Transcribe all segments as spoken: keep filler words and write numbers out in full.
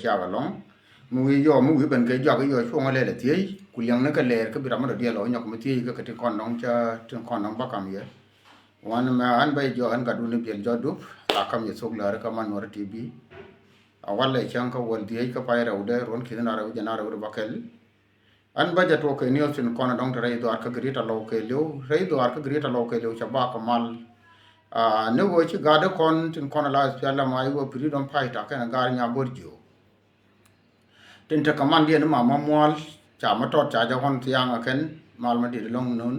Cak alɔŋ mi wi̱i̱ yɔɔ mi wi̱i̱ ben kɛ jɔak i̱ yɔɔ cuɔ̱ŋ alɛl a thiec ku liɛŋni kɛ lɛɛr kä bi ram mi dɔ̱diɛl ɔ nyɔk mi thiec kä kɛ tin kɔn dɔ̱ŋ ca tin kɔn dɔ̱ŋ ba kam yɛ. Wan mɛ an bä jɔak an gatdun i̱ biɛl jɔak dup a kam yɛ thok lääri kä man nuɔri ti bi. A walɛ cäŋ kä wäl dhiec kä pay rɛwdɛ ruɔ̱n ki̱n na rɛw jɛ na rɛw ri ba kɛl. An bä jɛ tuɔk kɛ niɔth tin kɔn dɔ̱ŋ te rɛy dhuaar kä Greater Lɔw kɛ liw rɛy dhuaar kä Greater Lɔw kɛ liw ca bak kɛ mal. Ni wee ci gat di kɔn tin kɔn la S P L M I wee freedom fighter kɛn gar nya bor jiök. Tin te kɛ man diɛn ma ma mual ca ma tɔt ca jɛ kɔn thiaŋ a kɛn mal ma dit lɔŋ nun.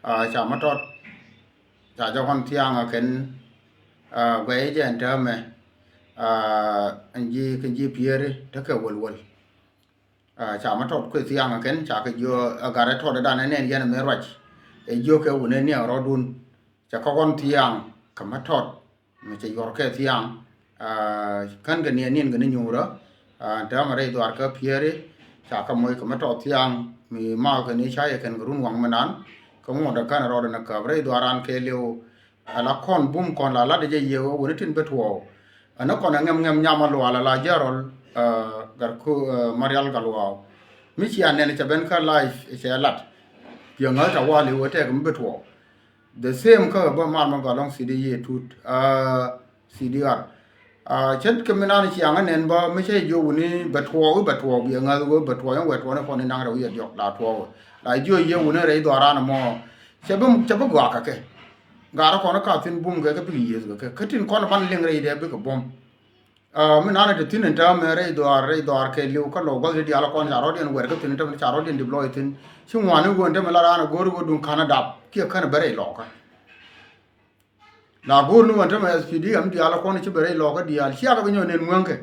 Ca ma tɔt ca jɛ kɔn thiaŋ a kɛn. Guɛy jɛ ɛn täämɛ ɛn ji̱ kɛ ji̱ pieri te kɛ wäl wäl. Ca ma tɔt kueth thiaŋ a kɛn ca kɛ jiö a gat ɛ tɔt ɛ dan ɛ nɛn yɛn ɛ mɛ ruac. Ɛ jiö kɛ wun ɛ niɛ rɔdun ca kä kɔn thiaŋ kɛ ma tɔt. Mi cɛ yuɔr kɛ thiaŋ kän kɛ niɛ niɛn kɛ ni nyuurä. Täämɛ rɛy dhuaar kä pieri ca kɛ moc kɛ ma tɔt thiaŋ mi ma kɛ ni ca yɛ kɛn kɛ run waŋ mi nan. Kɛ ŋuɔ̱t ɛ kän rɔɔdɛ ni käp rɛy dhuaar an kɛ liw. Ala kɔn bum kɔn la lat jɛ yiëë wä wuni tin bä tuɔɔk. Ɛn kɔn ɛ ŋɛm ŋɛm nyam a lual ala jɛ rɔl. Gat ku marial gal waw mi cia nɛn cɛ ben kä life cɛ lat. Piɛ ŋäth ta wali wä tɛk mi bä tuɔɔk. The same kä bä mal ma galɔŋ C D yɛ tut. C D R. Cɛ kɛ mi nan ciaŋ nɛn bä mi cɛ jiö wuni bä tuɔɔk bä tuɔɔk biɛ ŋäth wä bä tuɔɔk yɛn wɛ tuɔɔk ni kɔn ni naŋ rɛw yɛ diɔk la tuɔɔk. La jiö yɛ wuni rɛy dhuaran mɔ. Cɛ bi cɛ bi gɔaa kɛ kɛ. Gaarä kɔn ka thin bum kɛ kɛ bikɛ yieth kɛ kɛ kä tin kɔn ban liŋ rɛy dɛ bikɛ bum. Mi nanɛ te thin in täämɛ rɛy dhɔaar rɛy dhɔaar kɛ liw kä lɔ gua̱th diaal kɔn ca rɔ̱diɛn wɛr kä thin in täämɛ ca rɔ̱diɛn diploy thin. Ci ŋuani wä in täämɛ la raan a go̱o̱r wä duŋ ka̱n a dap kiɛ kän a bɛ rɛy lɔkä. La go̱o̱r ni wä in täämɛ S P D M diaal kɔn ci bɛ rɛy lɔkä diaal ciakɛ bi nyɔ nen ŋuäŋkɛ.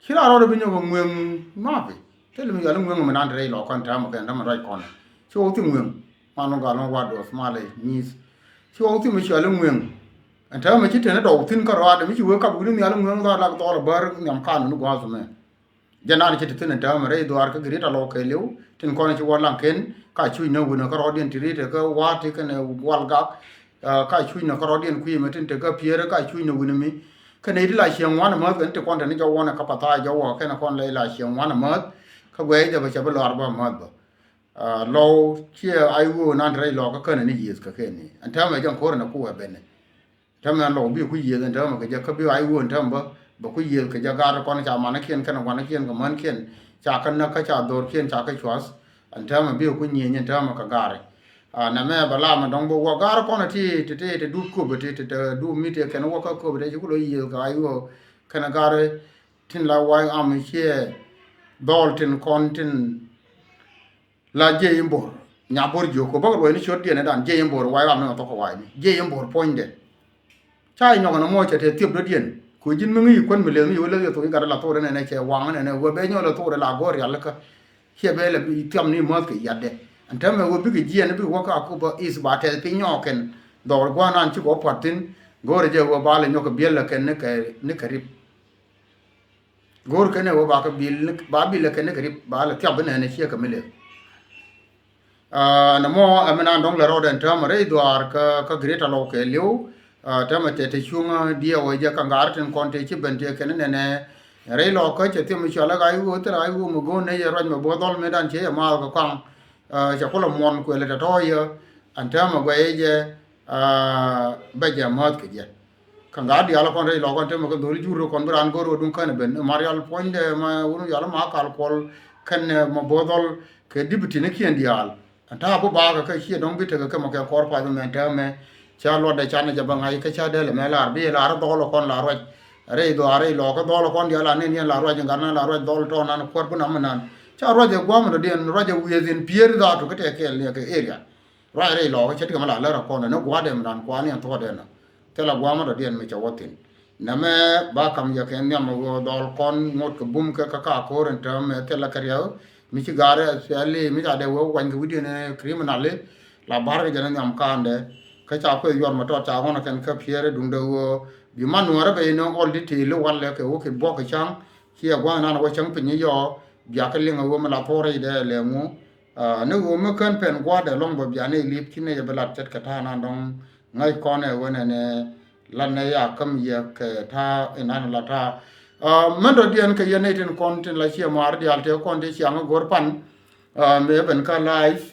Ci la rɔɔdɛ bi nyɔk ɛ ŋueŋ mapi. Thil mi yɔal iŋueŋ mi nan te rɛy lɔɔk kɔn täämɛ kɛn täämɛ ruac kɔn. Ci wä wä thim ŋueŋ. Man wä gal wä wa duɔth malɛ nyi̱i̱th. Ci wä wä thim mi cɔal iŋueŋ. Ɛn täämɛ ci teni dɔw thi̱n kä rɔaadɛ mi ci wee kap wi̱ni nhial iŋueŋ dhɔaar lak dhɔɔl ɛ bär nhiam kan wuni gua̱a̱th mɛ. Jɛ nan ci te thi̱n ɛn täämɛ rɛy dhuaar kä Greater Lɔw kɛɛliw tin kɔn ci wä laŋ ken ka cuc ni wuni kä rɔɔdiɛn ti ri̱t kä wa̱a̱ ti kɛn wal gak. Ka cuc ni kä rɔɔdiɛn kui̱ mɛ tin te kä pier ka cuc ni wuni mi. Kä nɛy ti la cieŋ ŋuan amäth kɛn ti kɔn te ni jɔw wɔn kä patha jɔw wä kɛn kɔn lɛ la cieŋ ŋuan amäth. Kä guɛy jɛ bä cɛ bi lɔar bä amäth bä. Lɔw ciɛ ay woo nan te rɛy lɔk kä känɛ ni yieth kä kɛn ni ɛn täämɛ jɛ ŋ ko̱r ni kuwɛ ben ni. Täämɛ ɛn lɔk bi ku yieth ɛn täämɛ kɛ jɛ kä bi ay woo ɛn täämɛ bä bä ku yieth kɛ jɛ gaat kɔn ca manikiɛn kɛn guanikiɛn kɛ mänkiɛn ca kä näk kä ca dhorkiɛn ca kä cuath. Ɛn täämɛ bi ku nyieny ɛn täämɛ kɛ gaari. Nɛmɛ bɛ lam ɛn dɔ̱ŋ bä wä gaari kɔn ti ti ti ti dup köp ti ti ti dup mi ti kɛn wä kä köp ti ci ku lo̱ yiëë kɛ ay wä kɛn gaari tin la way am ciɛ dhɔl tin kɔn tin la jiɛ in bo̱r nya bo̱r jiök kɛ bäk ruɔyni ciöt diɛn dan jiɛ in bo̱r way am ni ma thok kɛ way ni jiɛ in bo̱r puɔ̱nydɛ. Ca inyɔk ɛn ɛmɔ cɛ tɛ thiep dɔ̱diɛn kɛ ji̱n mi ŋi̱i̱c kuän mi leth mi yɛ wä leth yɛ thok i̱ gat ila thok rɛ nɛnɛ cɛ waŋ nɛnɛ wä bɛ nyɔk lɛ thok rɛ la go̱r rial kä. Ciɛ bɛ lɛ thiam ni mäth kɛ yatdɛ ɛn täämɛ wä bikɛ jiɛn bikɛ wä ka kupä is ba tɛth piny nyɔɔk kɛn. Dhɔk rɛ gua̱n an cikɛ wä pua̱t thi̱n go̱rɛ jɛ wä ba lɛ nyɔk kɛ biɛl lɛ kɛn ni kɛ rip. Go̱o̱r kɛn ɛ wä ba kɛ bil ba bil ɛ kɛn ni kɛ rip ba lɛ thiap bi nɛn ɛ ciɛ kɛ mi leth. Nɛ mɔ ɛmɛ nan dɔ̱ŋ lɛ rɔɔdɛ ɛn täämɛ rɛy dhuaar kä Greater Lɔw kɛ li̱w. Täämɛ tɛ te cuŋä diɛw ɛ jɛ kä ŋa̱r tin kɔn te ci ben te kɛn nɛnɛ. Rɛy lɔk kä cɛ thiɛm cual ɛ ɣa̱c ɣöö thil ɣa̱c ɣöö mi go̱o̱n nɛ yɛ ruac mɛ bo̱o̱ dhɔl mi dan ciɛ yɛ maath kɛ kɔaŋ. Cɛ kulɛ muɔn kuël ɛ tɔ̱tɔ̱ yɛ ɛn täämɛ guɛy ɛ jɛ. Bɛ jɛ määth kɛ jɛ. Kä ŋa̱ diaal kɔn rɛy lɔk kɔn temɛ kɛ dhori jur kɔn bi raan go̱r kɛ duŋ känɛ ben ma rial puɔ̱nydɛ ma wun rial ma kal kuɔl kɛn ma bo̱o̱th dhɔl kɛ dipitinikiɛn diaal. Ɛn ta̱a̱ bi baakɛ kä ciɛ dɔ̱ŋ bi tekɛ kɛ mɛ kɛ kɔr path mɛ täämɛ. Ca luɔtdɛ canɛ jɛ bä ŋa̱c kä ca dɛl ɛmɛ lar bi lar dhɔl kɔn la ruac. Rɛy dhɔaar rɛy lɔk kä dhɔl kɔn diaal la nen yɛn la ruac ŋa̱r nan la ruac dhɔl tɔɔnan kuäär bi nam mi nan ca ruac ɛ gua̱a̱m dɔ̱diɛn ruac ɛ wieth in pier dhaatu kä tɛk kɛɛl ni kɛ area. Ruac rɛy lɔɔkä cä ti kɛ mi la lär ɛ kɔn ɛ ni gua̱a̱r dee mi nan kua̱a̱r ni ɛn thuɔ̱k dee nɔ. Thilɛ gua̱a̱r mi dɔ̱diɛn mi cɛ wä thi̱n. Nɛmɛ ba ka̱m yɛ kɛ nhiam ɛ ɣöö dhɔl kɔn ŋot kɛ bum kɛ kä ka ko̱r ɛn täämɛ thilɛ kɛ riɛk mi ci ga̱a̱r ɛ thiali mi ca dee wee wany kɛ wi̱diɛn ɛ criminal i̱ la ba̱r kɛ jɛn ɛ nhiam ka̱a̱ndɛ. Kä ca kueth yuɔr mɛ tɔt ca ɣɔn ɛ kɛn kä piɛɛr ɛ duŋdɛ ɣöö bi man nuäärä bɛ inɔ all detail i̱ walɛ kɛ wä kɛ buɔk kɛ ca̱ŋ. Ci ɛ gua̱a̱th nan ɛ wä cäŋ piny i̱ yɔɔ biakä liŋ ɛ ɣöö mi la thuɔ̱k rɛy dee lɛ ŋu. Ni ɣöö mi kän pɛn gua̱a̱thdɛ lɔ̱ŋ bä bianɛ ilip ci nɛy ɛ bi lat ce̱tkɛ ta̱a̱ nan dɔ̱ŋ ŋäc kɔn ɛ ɣöö nɛnɛ lat nɛ ya käm yɛ kɛ ta̱a̱ inan la ta̱a̱. Mɛn dɔ̱diɛn kɛ yɛn nɛy tin kɔn tin la ciɛ maar diaal tëë kɔn ti ciaŋ go̱r pan. Mëë ben kä live,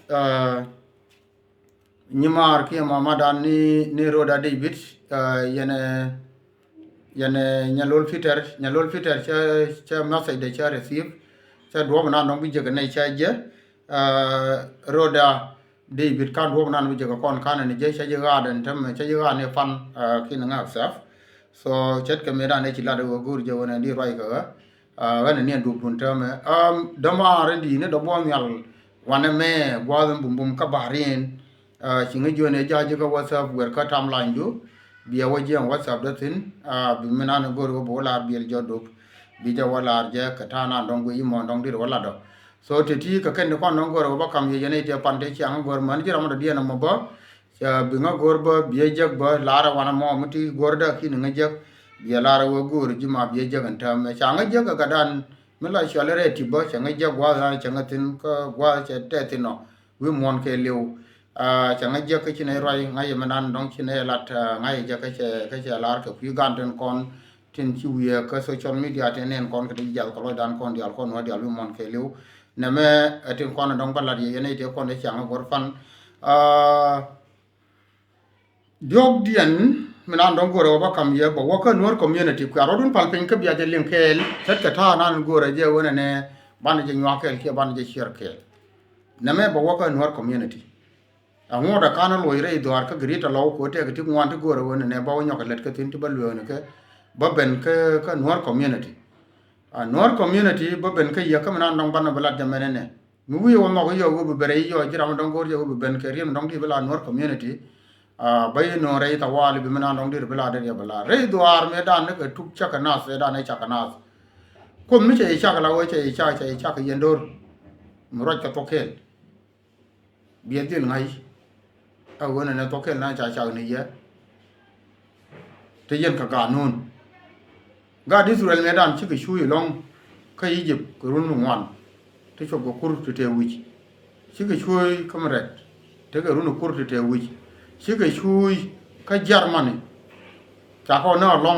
nyimaar kiɛ mamadan ni, ni Rhoda David, yɛn, yɛn Nyalol Peter, Nyalol Peter cɛ, cɛ message de cɛ receive, cɛ duɔ̱p nan dɔ̱ŋ bi jek nɛy cɛ jɛ. Rhoda David kan duɔ̱p nan bi jek kɔn kan ni jɛ cɛ jɛ ɣaad ɛn tɛm cɛ jɛ ɣaad ni pan, kin ŋa accept. So ce̱tkɛ mëë dan ɛ ci lat ɛ wä go̱o̱r jɛ wä nɛ di ruac kɛ ɣä. Ɣän ni ɛn dup dun täämɛ. Dämaar in di̱i̱t ni dɔ̱buɔ̱n nhial wanɛ mɛ gua̱a̱th in bumbum kä Bahrain. Ci ŋäc jiön ɛ ja̱a̱c kä WhatsApp wër kä timeline du. Biɛ wä jiɛn WhatsApp dä thi̱n. Bi mi nan go̱r wä bi wä lar biɛl jɔ dup. Bi jɛ wä lar jɛ kɛ ta̱a̱ nan dɔ̱ŋ guic imɔ dɔ̱ŋ dit wä lat dɔ. So te ti kɛ kɛn ni kɔn dɔ̱ŋ go̱r wä bä kam yɛ jɛ nɛy tëë pan te ciaŋ go̱r män ji̱ ram dɔ̱diɛn ɛmɔ bä. Ca bi ŋä go̱r bä biɛ jek bä lar ɛ wanɛ mɔ mi ti go̱r dä kin ŋä jek. Biɛ lar ɛ wä go̱r ji̱ ma biɛ jek ɛn täämɛ ca ŋä jek ɛ gatdan. Mi la cuali rɛy ti bä cɛ ŋäc jɛ gua̱a̱th an cɛ ŋäc thi̱n kä gua̱a̱th cɛ tɛth thi̱n ɔ wi̱i̱ muɔ̱ɔ̱n kɛɛliw. Cɛ ŋäc jɛ kä ci nɛy ruac ŋa̱c yɛ mi nan dɔ̱ŋ ci nɛy lat ŋa̱c yɛ jɛ kä cɛ, kä cɛ lar kɛ kui̱ gan tin kɔn tin ci wiee kä social media tin nɛn kɔn kɛ ti jiath kɛ lɔcdan kɔn diaal kɔn wä diaal wi̱i̱ muɔ̱ɔ̱n kɛɛliw. Nɛmɛ ɛ tin kɔn dɔ̱ŋ bä lat yɛ yɛn nɛy tëë kɔn dee ciaŋ ɛ guɔ̱r pan. Diɔ̱kdiɛn mi nan dɔ̱ŋ go̱rɛ wä bä kam yɛ bä wä kä Nuäär community kuɛ rɔ̱dun pal piny kä bia jɛ liŋ kɛɛl ce̱tkɛ ta̱a̱ nan go̱rɛ jɛ wen ɛnɛ banɛ jɛ nyuak kɛɛl kiɛ banɛ jɛ ciɛr kɛɛl. Nɛmɛ bä wä kä Nuäär community. Ɛŋu dɛ kan luɔc rɛy dhuaar kä Greater Lɔw kɛ wä tɛk ti ŋuan ti go̱rɛ wen ɛnɛ bä wä nyɔk kɛ lät kä thi̱n ti bä lueeŋni kɛ bä ben kä, kä Nuäär community. A Nuäär community bä ben kä yɛ kä mi nan dɔ̱ŋ banɛ bä lat jɛ mɛn ɛnɛ. Mi wi̱i̱ wä nhɔk i̱ yɔ wä bi ben rɛy i̱ yɔ ji̱ ram dɔ̱ŋ go̱r yɛ wä bi ben kɛ riɛm dɔ̱ŋ di̱t bi la Nuäär community. Bä i̱ no̱o̱ŋ rɛy thawali bi mi nan dɔ̱ŋ di̱t bi la dee riɛ bi la rɛy dhuaar mi dan ni kɛ tuk cak kɛ nath ɛ dan ɛ cak kɛ nath. Kuoth mi cɛ i̱ cak la wee cɛ i̱ cak cɛ i̱ cak kɛ yɛn do̱r. Mi ruac kɛ thok kɛɛl. Biɛ dhil ŋa̱c. A ɣöö nɛnɛ thok kɛl na ca cak ni yɛ. Te yɛn kɛ ganun. Gaat Ithɛrɛl mëëdan cikɛ cuuc ɛlɔ̱ŋ kä Egypt kɛ run ŋuan. Te cop kɛ kur te te wi̱c. Cikɛ cuuc kä mi rɛt. Tekɛ run kur te te wi̱c. Cikɛ cuuc kä Germany. Ca kɔ nä ɛlɔ̱ŋ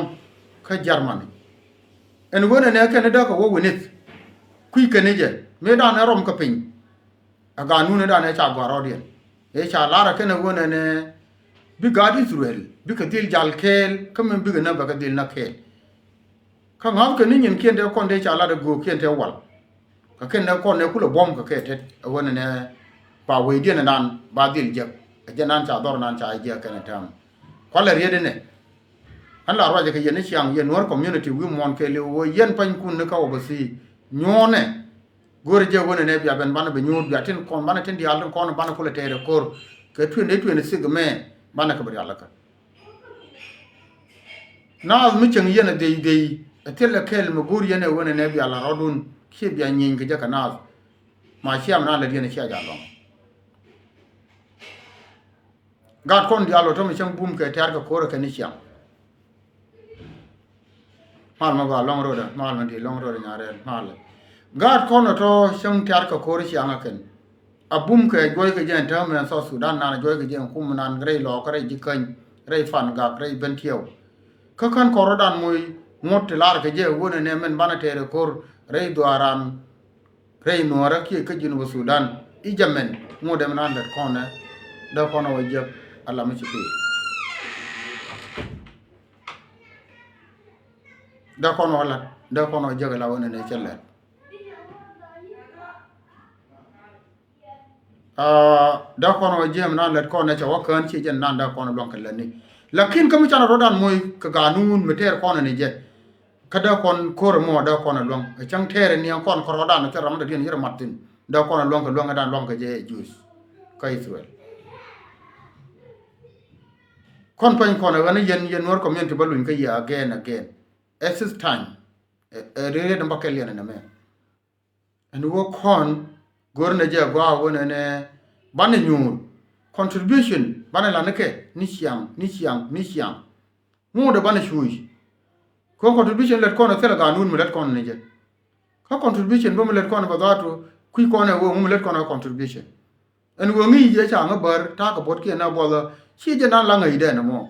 kä Germany. Ɛn ɣöö nɛnɛ kɛn däk kɛ wä wi̱nith. Kui̱ kɛn jɛ mëëdan ɛ rɔm kɛ piny. A ganun ëëdan ëë ca gɔ̱a̱r rɔɔdiɛn ëë ca lar ɛ kɛn ɛ ɣöö nɛnɛ bi gaat Ithɛrɛl bikɛ dhil jal kɛɛl kä min bikɛ näk bɛ kɛ dhil näk kɛɛl. Kä ŋa̱thkɛ ni nyinkiɛn tëë kɔn tëë ca lat ɛ göökiɛn tëë wal. Kɛ kɛn ɛ kɔn ɛ kulɛ buɔ̱m kɛ kɛ tet ɛ ɣöö nɛnɛ ba wecdiɛn ɛnan ba dhil jek. Ɛ jɛn nan ca dhɔr nan ca jek kɛn ɛ tääm. Kualɛ riet inɛ. Ɣän la ruacɛ kɛ yɛn ni ciaŋ yɛn Nuäär community wi̱i̱ muɔ̱ɔ̱n kɛɛliw ɣöö yɛn panykun ni kä overseas nyuɔ̱ɔ̱nɛ. Go̱o̱rɛ jɛ ɣöö nɛnɛ bia ben banɛ bi nyuur bia tin kɔn banɛ tin diaal tin kɔn banɛ kulɛ tɛɛrɛ ko̱r kɛ twenty twenty six mɛ banɛ kɛ bi rialikä. Naath mi cieŋ yɛn ɛ dhey dhey ɛ thilɛ kɛl mi go̱o̱r yɛn ɛ ɣöö nɛnɛ bia la rɔ̱dun kiɛ bia nyieeny kɛ jɛ kɛ naath. Ma ciam na lät yɛn ɛ cia jal lɔŋ. Gat kɔn diaal ɔ tɔ̱ mi cäŋ bum kɛ tɛ̈r kɛ ko̱r ɛ kɛ ni ciaŋ. Mal mɔ ba lɔŋ rot ɛ mal mɔ di lɔŋ rot ɛ nyarɛl mal. Gat kɔn ɔ tɔ̱ cäŋ tɛ̈r kɛ ko̱r ɛ ciaŋ ɛ kɛn. A bum kɛ juɔc kɛ jɛ ɛn täämɛ ɛn South Sudan nan juɔc kɛ jɛ ɛn kum nan rɛy lɔɔkä rɛy ji̱ käny rɛy pan gak rɛy ben tiɛw. Kä kän kɔn rɔ̱dan moc ŋot ti lar kɛ jɛ ɣöö nɛnɛ mɛn banɛ tɛɛr ɛ ko̱r rɛy dhuaaran. Rɛy nuɔɔrä kiɛ kä Jinub Sudan i̱ jɛ mɛn ŋot ɛmɛ nan lät kɔnɛ. Dee kɔn ɛ wä jiäk ala mi ci pil. Dee kɔn ɛ wä lat dee kɔn ɛ wä jiäk ala wä nɛnɛ cɛ lɛt. Dee kɔn ɛ wä jiäk ɛmɛ nan lät kɔnɛ cɛ wä kään ci jɛn nan dee kɔn ɛ luaŋ kɛ lät ni. Lakin kä mi canɛ rɔ̱dan moc kɛ ganun mi tɛɛr kɔnɛ ni jɛ. Kä dee kɔn ko̱r ɛmɔ dee kɔn ɛ luäŋ ɛ cäŋ tɛɛr ɛ niɛŋ kɔn kɛ rɔɔdan ɛ thil ram dee diɛn yɛr ɛ mat thi̱n dee kɔn ɛ luäŋ kɛ luäŋ ɛ dan luäŋ kɛ jɛ ɛ Jews kä Israel. Kɔn pany kɔn ɛ ɣän ɛ yɛn yɛn Nuäär community bä luny kä yɛ again again. Ɛ this time ɛ riet ɛn bä kɛ liɛn ɛn ɛmɛ. Ɛn wä kɔn go̱r nɛ jɛ gɔaa wä nɛ nɛ banɛ nyuur contribution banɛ lanikɛ ni ciaŋ ni ciaŋ ni ciaŋ. Ŋuudɛ banɛ cuuc. Kä contribution lät kɔn ɛ thilɛ ganun mi lät kɔn ni jɛ. Kä contribution bä mi lät kɔn ɛ bɛ dhaatu kui̱ kɔn ɛ wee ŋu mi lät kɔn ɛ contribution. Ɛn wee ŋi̱i̱c jɛ ca ŋä bär ta̱a̱ kɛ buɔt kiɛ na buɔthä ci jɛ nan la ŋäc dɛn ɛmɔ.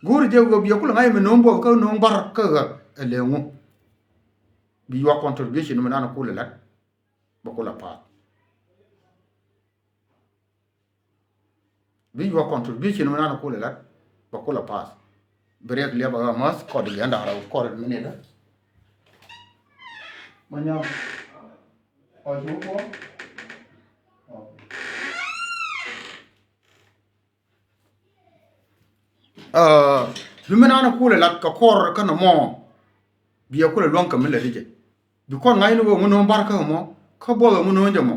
Go̱o̱ri jɛ wee biɛ kulɛ ŋa̱c mi no̱o̱ŋ buɔth kä no̱o̱ŋ bär kä ɣä ɛ lɛ ŋu. Bi your contribution mi nan kulɛ lat bɛ kulɛ pass. Bi your contribution mi nan kulɛ lat bɛ kulɛ pass. Break liɛp a ɣä mäth kɔt liɛn da̱ŋ rɛw kɔt minit. Ma nyam. Ɔ cu kuɔ. Bi mi naan kulɛ lat kɛ kɔr kä nɔmɔ. Biɛ kulɛ luäŋ kɛ mi lät jɛ. Bi kɔn ŋa̱c ni wee ŋun no̱o̱ŋ bar kä mɔ kä buɔth ŋun no̱o̱ŋ jɛ mɔ.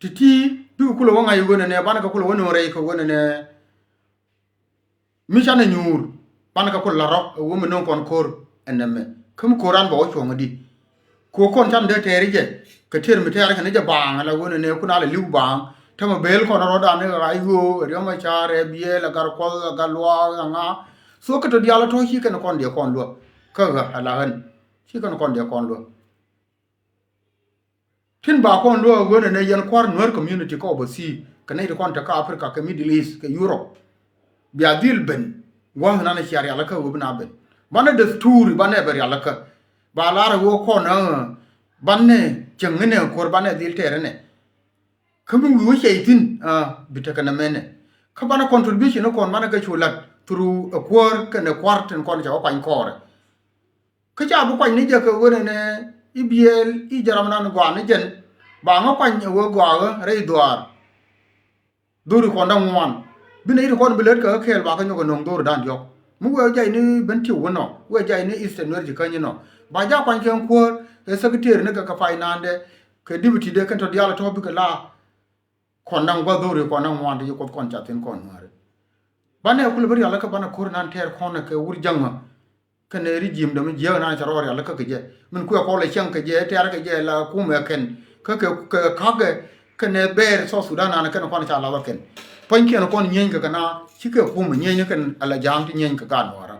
Ti ti bikɛ kulɛ wä ŋa̱c wen nɛ banɛ kɛ kulɛ wä no̱o̱ŋ rɛy kɛ wen nɛ. Mi canɛ nyuur banɛ kɛ kulɛ la rɔ ɛ wä mi no̱o̱ŋ kɔn ko̱r ɛn nɛmɛ kä mi ko̱r an bɛ wä cuɔ̱ŋ di. Ku kɔn can dee tɛɛri jɛ kɛ tɛɛr mi tɛɛr kɛn jɛ baaŋ ala wen nɛ kun alɛ li̱w baaŋ. Tämɛ bel kɔn rɔ̱dan ni ɣa̱c ɣöö riɔ̱m a ca̱r ɛ biɛɛl a gar kuɔth a gar luaak a ŋa. So kɛ tɔ diaal tɔ̱ ci kɛn kɔn diɛ kɔn luäk kä ɣä ala ɣän ci kɛn kɔn diɛ kɔn luäk. Tin ba kɔn luäk ɣöö nɛ nɛ yɛn kua̱r Nuer community kä overseas kɛ nɛy ti kɔn te kä Africa kɛ Middle East kɛ Europe. Bia dhil ben gua̱th nan cia rialikä ɣöö bi na ben. Banɛ desturi banɛ bɛ rialikä ba lar ɣöö kɔn ɛ banɛ cieŋ inɛ kuäär banɛ dhil tɛɛr inɛ. Kä mi wi̱i̱ wä cɛy thi̱n bi tekɛ nɛ mɛnɛ. Kä banɛ contribution ikɔn banɛ kɛ cu lat through ɛ kuäär kɛnɛ kua̱r tin kɔn cɛ wä kuany kɔɔrɛ. Kä ca bi kuany ni jɛ kɛ wen ɛnɛ i̱ biɛɛl i̱ jɛ ram nan gɔaa ni jɛn. Ba ŋä kuany ɛ wee gɔaa ɣä rɛy dhuaar. Dhori kɔn da̱ŋ ŋuan bi nɛ i̱ ti kɔn bi lät kɛ ɣä kɛɛl ba kä nyɔk ɛ no̱o̱ŋ dhori da̱ŋ diɔ̱k. Mi wee jay ni ben tiw wä nɔ wee jay ni Eastern Nuer ci käny inɔ ba ja kuany kɛ kuäär kɛ secretary ni kɛ kɛ finance dɛ kɛ deputy dɛ kɛn tɔ diaal tɔ bikɛ la. Kɔn da̱ŋ gua̱th dhori kɔn da̱ŋ ŋuan ti ci kuoth kɔn ca thi̱n kɔn nuääri. Banɛ kulɛ bi rialikä banɛ ko̱r nan tɛɛr kɔn kɛ wur jäŋä. Kɛnɛ regime dämi jiääk nan ca rɔ rialikä kɛ jɛ min kuɛ kɔn lɛ cäŋ kɛ jɛ tɛɛr kɛ jɛ la kumɛ kɛn kä kɛ kɛ ka̱kɛ kɛnɛ bɛɛr South Sudan nan kɛn kɔn ca lathä kɛn. Pua̱nykiɛn kɔn nyieeny kɛ kɛ na cikɛ kumɛ nyieeny kɛn ala ja̱a̱ŋ ti nyieeny kɛ gaat nuäärä.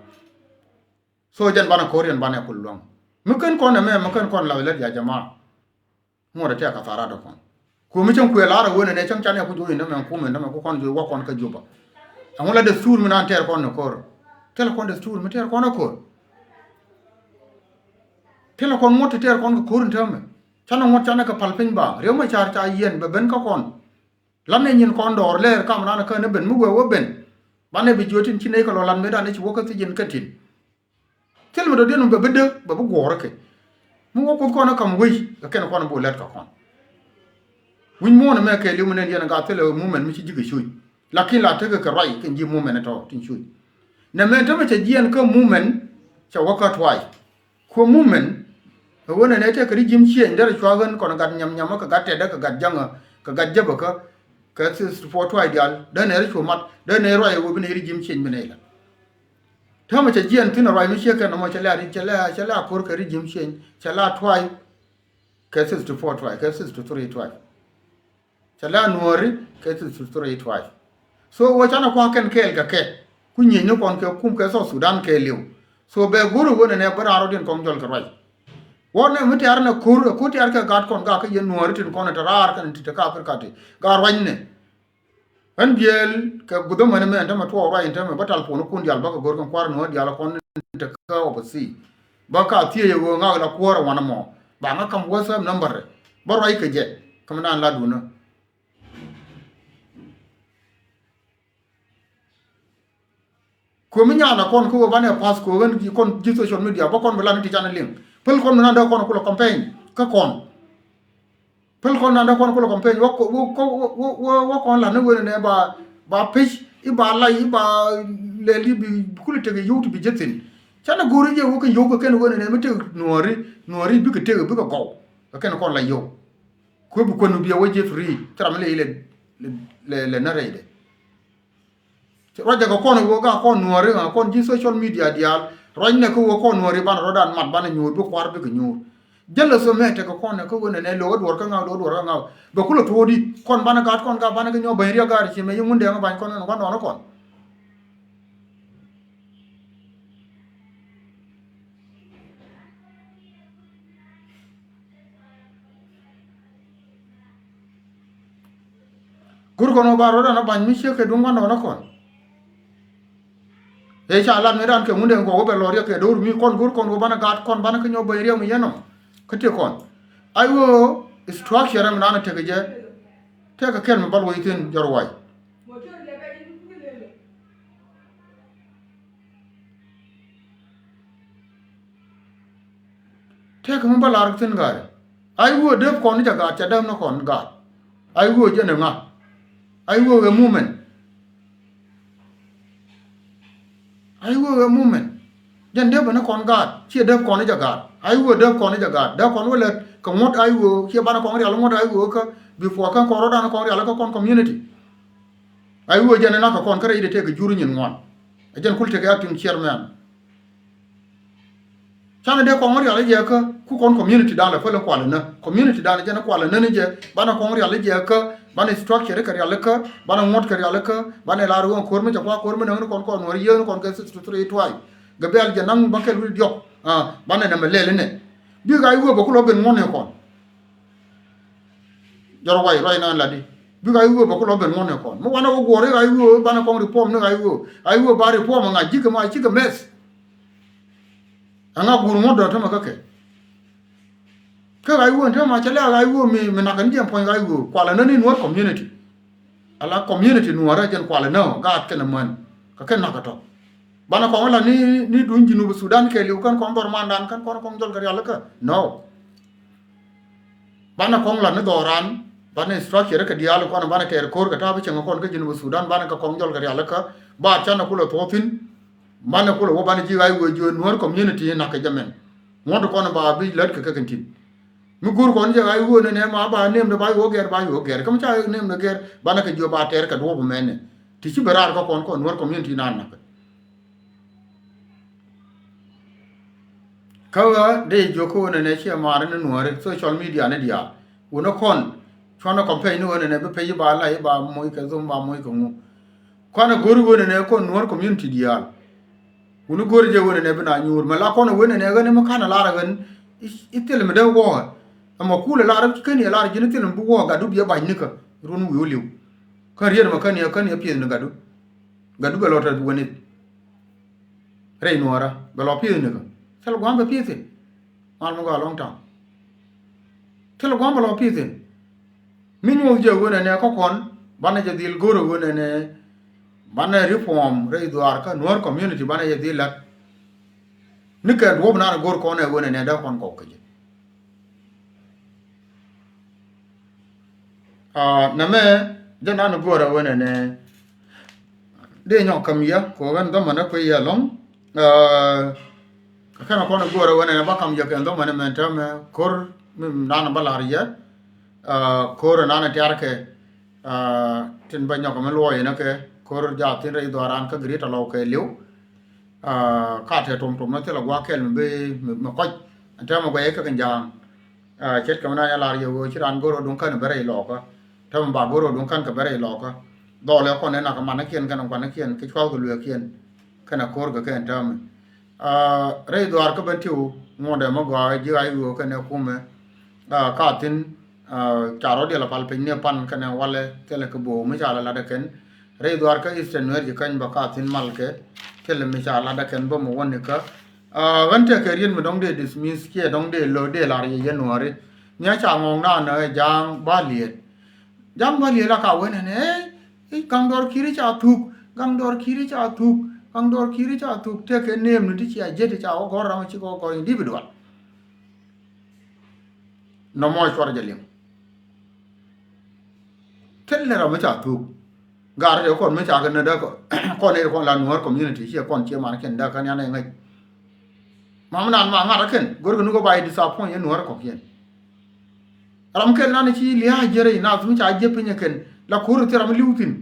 So jɛn banɛ ko̱r yɛn banɛ kul luäŋ mi kɛn kɔn ɛmɛ mi kɛn kɔn lath lät ya jamaa. Ŋuɔ̱t ɛ tɛk kathara dɔ kɔn. Kuɔ̱mi cäŋ kuëë lar ɛ wen ɛnɛ cäŋ canɛ ku juɔ̱c in dämɛ kumɛ in dämɛ ku kɔn juɔ̱c wä kɔn kä Juba. Ɛŋu la desturi mi nan tɛɛr kɔn ni ko̱r. Thilɛ kɔn desturi mi tɛɛr kɔn ɛ ko̱r. Thilɛ kɔn ŋuɔ̱t ti tɛɛr kɔn kɛ ko̱r in täämɛ. Canɛ ŋuɔ̱t canɛ kɛ pal piny ba riɛw mɛ car ca yiɛn bɛ ben kä kɔn. Lanɛ nyin kɔn dɔɔr lɛɛr kam nan kä ni ben mi wee wä ben. Banɛ bi jiöt in ci nɛy kɛ lɔ lan mëëdan i̱ ci wä kä thiec in kä tin. Thil mi dɔ̱diɛn mi bɛ bi dek bɛ bi guɔ̱ɔ̱r kɛ mi wä kuoth kɔn ɛ kam wec kɛ kɛn kɔn bi wä lɛt kɛ kɔn. Wi̱c muɔ̱ɔ̱n ɛmɛ kɛɛliw mi nɛn yɛn ɛ gat thilɛ mumen mi ci ji̱ kɛ cuc. Lakin la tekɛ kɛ ruac kɛn ji̱ mumen ɛ tɔ̱ tin cuc. Nɛ mɛn tämɛ cɛ jiɛɛn kä mumen cɛ wä kä tuay. Kuɔ mumen ɛ wen ɛn ɛ tekɛ ri ji̱m ciëny derɛ cua ɣän kɔn gat nyam nyam kɛ gat tɛtdä kɛ gat jaŋä kɛ gat jäbäkä. Kɛ sixty four tuay diaal dee nɛ ri cu mat dee nɛ ruac ɛ wä bi nɛ ri ji̱m ciëny bi nɛ ilä. Täämɛ cɛ jiɛn thi̱n a ruac mi ciek kɛn nɔmɔ cɛ lɛ a ri cɛ lɛ a cɛ lɛ a ko̱r kɛ ri ji̱m cieny cɛ lɛ a tuay. Kɛ sixty four tuay kɛ sixty three tuay. Cɛ lɛ a nuɔ̱ɔ̱ri kɛ sixty three tuay. So wä canɛ kua̱ kɛn kɛɛl kɛ kɛ ku nyieny ni kɔn kɛ kum kɛ South Sudan kɛɛliw. So bɛ go̱r ɛ wen ɛnɛ bä raan rɔ̱diɛn kɔŋ jɔl kɛ ruac. Wä nɛ mi tɛ̈r nɛ ko̱r ɛ ko̱r tɛ̈r kɛ gat kɔn gak kä yɛn nuɔ̱ɔ̱ri tin kɔn ɛ te raar kɛn ti te kä Africa ti gat ruacnɛ. Ɣän jiɛɛl kɛ guth ɛmɛn ɛmɛ ɛn tämɛ tuɔɔk ruac ɛn tämɛ bä tal puɔ̱nikun diaal bä kɛ go̱r kɛn kua̱r nuɔ̱ɔ̱r diaal kɔn in te kä oversea. Bä ka thiec ɛ ɣöö ŋak la kuäär ɛ wanɛ mɔ ba ŋä kam WhatsApp number bä ruac kɛ jɛ kä mi naan la duunä. Kuɛ mi nyan a kɔn kä ɣöö banɛ pass kɛ ɣän kɔn ji̱ social media bä kɔn bi lan in ti can liŋ päl kɔn mi naan dee kɔn kulɛ campaign kä kɔn. Päl kɔn nandä kɔn kulɛ campaign wä wä wä wä kɔn la̱t ni wen nɛ ba ba pec i̱ ba lac i̱ ba lɛl i̱ bi kulɛ tek i̱ yio̱w ti bi jeth thi̱n. Canɛ go̱o̱ri jɛ wä kɛ yio̱w kɛ kɛn wen nɛ mi tek nuɔ̱ɔ̱ri nuɔ̱ɔ̱ri bikɛ tek bikɛ gɔw kɛ kɛn kɔn la yio̱w. Kuɛ bi kuän bi biɛ wä jɛ free thil ram mi lɛ ilɛ lɛ lɛ nä rɛydɛ. Ruacɛ kɛ kɔn ɣöö ka kɔn nuɔ̱ɔ̱ri ɣä kɔn ji̱ social media diaal ruacnɛ kä ɣöö kɔn nuɔ̱ɔ̱ri banɛ rɔ̱dan mat banɛ nyuur bi kua̱r bikɛ nyuur. Jälä thom mɛ tekɛ kɔn ɛ kä ɣöö nɛnɛ lo̱k ɛ duɔ̱r kä ŋa̱w lo̱k ɛ duɔ̱r kä ŋa̱w bɛ kulɛ thuɔ̱ɔ̱di kɔn banɛ gat kɔn ka banɛ kɛ nyɔk bäny riɛk gaat ci mɛ yi ŋundɛ ŋä ba̱ny kɔn ɛn gua̱ndɔɔŋni kɔn. Go̱r kɔn wä ba rɔ̱dan a ba̱ny mi ciek kɛ duŋ gua̱ndɔɔŋni kɔn. Ëë ca lat mi ran kɛ ŋundɛ ŋuɔk wä bɛ lɔ riɛk kɛ do̱r mi kɔn go̱r kɔn wä banɛ gaat kɔn banɛ kä nyɔk bäny riɛk mi yɛn ɔ. Kä tëë kɔn. Ai ɣöö structure mi naan tekɛ jɛ. Tekɛ kɛl mi bal wec thi̱n jɔr way. Tekɛ mi bal ar thi̱n ga̱a̱c. Ai ɣöö dep kɔn jɛ gaat, ca dep ni kɔn gaat. Ai ɣöö jɛ ni ŋa. Ai ɣöö ɛ movement. Ai ɣöö ɛ movement. Jɛn dep ni kɔn gaat, ciɛ dep kɔn jɛ gaat. Ai ɣöö dep kɔn jɛ gaat. Dep kɔn wä lät kɛ ŋuɔ̱t ai ɣöö, ciɛ banɛ kɔn rial ŋuɔ̱t ai ɣöö kä, before kɛn kɔn rɔ̱dan kɔn rial kä kɔn community. Ai ɣöö jɛn ni nak kɛ kɔn kä rɛy di tëëkɛ jur nyin ŋuan. Ɛ jɛn kul tekɛ acting chairman. Canɛ dee kɔŋ rial jɛ kä ku kɔn community dan lɛ päl kualɛ nä. Community dan jɛn kualɛ nä ni jɛ, banɛ kɔŋ rial jɛ kä, banɛ structure kɛ rial kä, banɛ ŋuɔ̱t kɛ rial kä, banɛ lar ɣöö ko̱r mi jɛ kua ko̱r mi näŋ ni kɔn kɔn Nuäär yiëë ni kɔn kɛ sixty three twai. Gɛ bɛl jɛ naŋ bä kɛl wi̱i̱ diɔk. Ah, banɛ nɛmɛ lɛl inɛ. Bik a iwuɔ bä ku lɔ ben ŋuɔ̱n ni kɔn. Jɔr way ruac na ladi. Bik a iwuɔ bä ku lɔ ben ŋuɔ̱n ni kɔn. Mi wanɛ wä guɔ̱r i̱ a iwuɔ banɛ kɔŋ reform ni a iwuɔ. A iwuɔ ba reform ŋa ji̱ kɛ ma ji̱ kɛ mɛth. Ɛŋa guur ŋuɔ̱t dɔ̱ŋ tämɛ kä kɛ. Kä ɣa̱c wee tämɛ cɛ lɛ ɣa̱c wee mi, mi nakä ni jɛ puɔ̱ny ɣa̱c wee. Kualɛ nä ni Nuäär community. Ala community Nuäärä jɛn kualɛ nä ɣä gaat kɛnɛ män. Kä kɛn nakä tɔ̱. Banɛ kɔŋ la ni, ni duny Junub Sudan kɛɛliw kɛn kɔŋ dhɔr mandan kɛn kɔn kɔŋ jɔl kɛ rialikä. No. Banɛ kɔŋ la ni dhɔran, banɛ structure kɛ diaal kɔn, banɛ tɛɛr ko̱r kɛ ta̱a̱ bi cieŋ kɔn kä Junub Sudan, banɛ kɛ kɔŋ jɔl kɛ rialikä. Ba canɛ kulɛ thuɔ̱thin. Banɛ kulɛ wä banɛ ji̱ ɣa̱c wee jiö Nuäär community nak kɛ jɛ mɛn. Ŋuɔ̱t kɔn ba bi lät kɛ kɛ kɛn tin. Mi go̱o̱r kɔn jɛ ɣa̱c wee nɛnɛ ma ba nɛmdɛ ba yuɔ gɛr, ba yuɔ gɛr. Kä mi ca nɛmdɛ gɛr, banɛ kɛ jiö ba tɛɛr kɛ duɔ̱ɔ̱p mɛnɛ. Ti ci bɛ raar kä kɔn kɔn Nuäär community na nak kɛ. Kä ɣä dee jiök kä wä nɛnɛ ciɛ maari ni Nuääri social media ni diaal. Wä ni kɔn cuanɛ campaign ni wä nɛnɛ bi pec ba la i̱ ba moc kɛ dhom ba moc kɛ ŋu. Kuanɛ go̱r wä nɛnɛ kɔn Nuäär community diaal. Wä ni go̱r jɛ wä nɛnɛ bi na nyuur mɛ la kɔn wä nɛnɛ ɣän mi ka̱n a lar ɣän i̱ thil mi dee wä. Ɛmɔ kulɛ lar kän yɛ lar ji̱n i̱ thil mi bi wä gat du biɛ bac nikä run wi̱i̱ wä li̱w. Kän riet mɛ kän yɛ kän yɛ pieth ni gat du. Gat du bɛ lɔ tɛth wä nith. Rɛy Nuäärä bɛ lɔ pi̱i̱th nikä. Thil gua̱a̱m bɛ pi̱i̱th thi̱n. Mal mi gɔaa lɔ̱ŋ ta̱a̱ŋ. Thil gua̱a̱m bɛ lɔ pi̱i̱th thi̱n. Mi nyuɔth jɛ wen ɛnɛ kä kɔn banɛ jɛ dhil go̱r wen ɛnɛ. Banɛ reform rɛy dhuaar kä Nuäär community banɛ jɛ dhil la̱t. Ni kɛ duɔ̱p nan go̱r kɔn ɛ wen ɛnɛ dee kɔn kɔk kɛ jɛ. Aa, nɛmɛ jɛ nan go̱o̱rä wen ɛnɛ. Dee nyɔk kam yɛ kɛ ɣän dhɔmɔnɛ kui̱ yɛ lɔ̱ŋ. Aa, kɛ kɛn kɔn go̱o̱rä wen ɛnɛ ba kam yɛ kɛn dhɔmɔnɛ mɛn täämɛ ko̱r mi nan ba lar yɛ. Aa, ko̱r nan tiarkɛ. Aa, tin ba nyɔk mi luɔy nɛ kɛ ko̱r jaathin rɛy dhuaran kä Greater Lɔw kɛɛliw. Aa, ka tɛ tuɔm tuɔm ni thilɛ gua̱a̱k kɛl mi bi mi, mi kɔc. Ɛn täämɛ guɛy kɛ kɛ ja̱a̱ŋ. Aa, ce̱tkɛ mi na nyɛ lar yɛ ɣöö ci raan go̱r ɣöö duŋ kän bɛ rɛy lɔɔkä. Täämɛ ba go̱r ɣöö duŋ kän kɛ bɛ rɛy lɔɔkä. Dhɔl ɛ kɔn ɛ nak kɛ manikiɛn kɛnɛ guanikiɛn kɛ cua̱thkɛ lueekiɛn. Kɛnɛ ko̱r kɛ kɛn täämɛ. Aa, rɛy dhuaar kä ben tiw ŋuɔ̱ndɛ mi gɔaa ji̱ ɣa̱c ɣöö kɛnɛ kumɛ. Aa, ka thi̱n, aa, ca rɔ̱ diɛl a pal piny ni pan kɛnɛ walɛ thilɛ kɛ bo̱o̱ mi ca lɛ lat ɛ kɛn. Rɛy dhuaar kä Eastern Nuer ci käny bä ka thi̱n mal kɛ thilɛ mi ca lat ɛ kɛn bä mi wä ni kä. Aa, ɣän tekɛ riet mi dɔ̱ŋ dee dismiss kiɛ dɔ̱ŋ dee lo̱ dee lar yɛ yɛ Nuääri. Nia ca ŋɔ̱ɔ̱ŋ naan ɛ ja̱a̱ŋ ba liet. Ja̱a̱ŋ ba liet la ka wen ɛn ɛ i̱ gaŋ dɔr ki̱ri ca thuk, gaŋ dɔr ki̱ri ca thuk, gaŋ dɔr ki̱ri ca thuk tekɛ neem ni ti cia jiet ti ca wä gɔ̱r ram ci kɛ wä gɔ̱r individual. Nɔmɔ cuɔr jɛ liŋ. Thil ni ram mi ca thuk. Gar jɛ kɔn mi ca kɛ nä dä kɔ. Kɔn ni kɔn la Nuäär community ciɛ kɔn ciɛ man kɛn dä kɛn yan ɛ ŋäc. Mam nan ma ŋa̱t kɛn go̱r kɛ ni kɔ ba i̱ disappoint yɛ Nuäär kɔkiɛn. Ram kɛl nan ci lia̱a̱ jiɛrɛ i̱ nath mi ca jiɛ piny kɛn la ko̱r thi ram li̱w thi̱n.